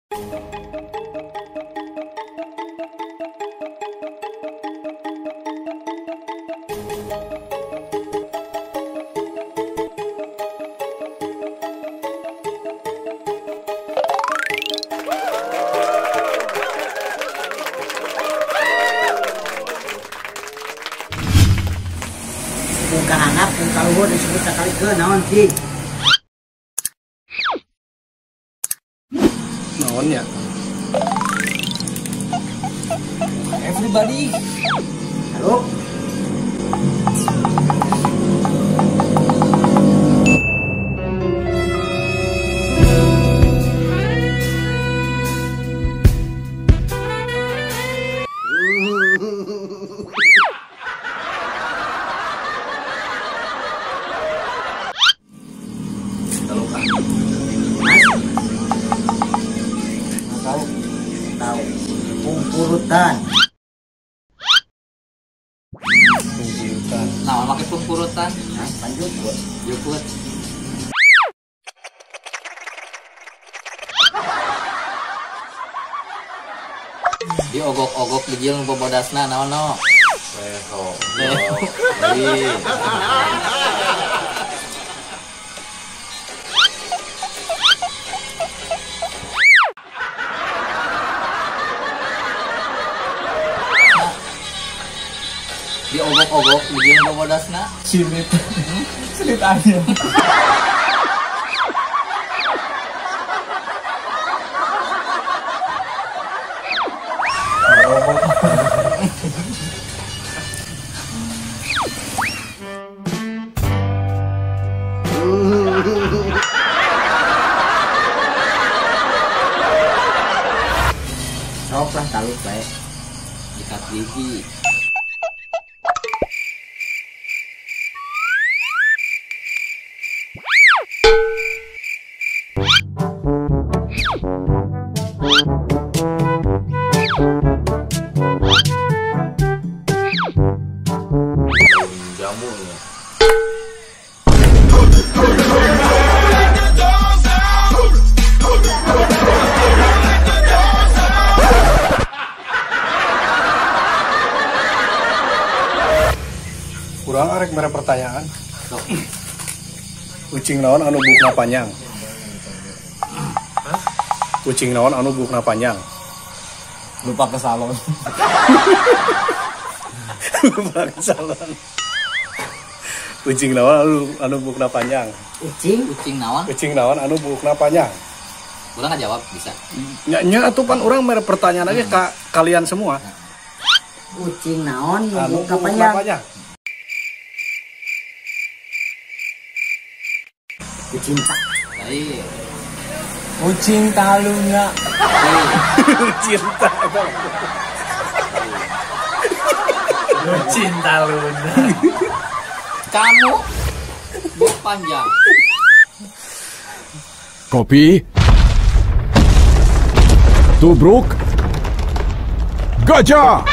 Buka handap, buka luhur disebut sakali ke naon sih? Naon ya? Everybody. Halo. Tahu, tahu. Pungpurutan. Pungpurutan. Nah, pakai pungpurutan. Nah, lanjut. Jukut. Diogok-ogok dijil bobodasna naon no. Leho. Diogok-ogok dijil bobodasna. Silit. Silit aja. Sok lah taluk bae. Ikat gigi. Jamunya. Kurang arek mere pertanyaan. Ucing naon anu buukna panjang? Ucing naon anu buukna panjang? Lupa ke salon. Lupa ke salon. Ucing naon anu buukna panjang? Ucing? Ucing naon? Ucing naon anu buukna panjang? Urang nggak jawab bisa. Nya nya atuh pan urang mere pertanyaan aja ka kalian semua. Ucing naon anu buukna panjang? Ucing tak. Baik. Ucing taluna. Ucing ta. Ucing taluna. Kamu buk panjang. Kopi. Tubruk. Gajah.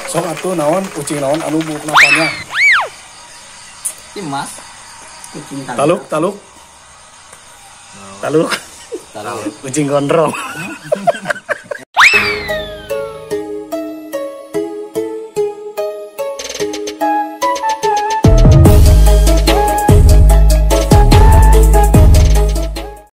Sok atuh naon ucing naon anu buukna panjang? Imas. Ucing taluk. Taluk, taluk. Taluk. Taluk. Ucing gondrong.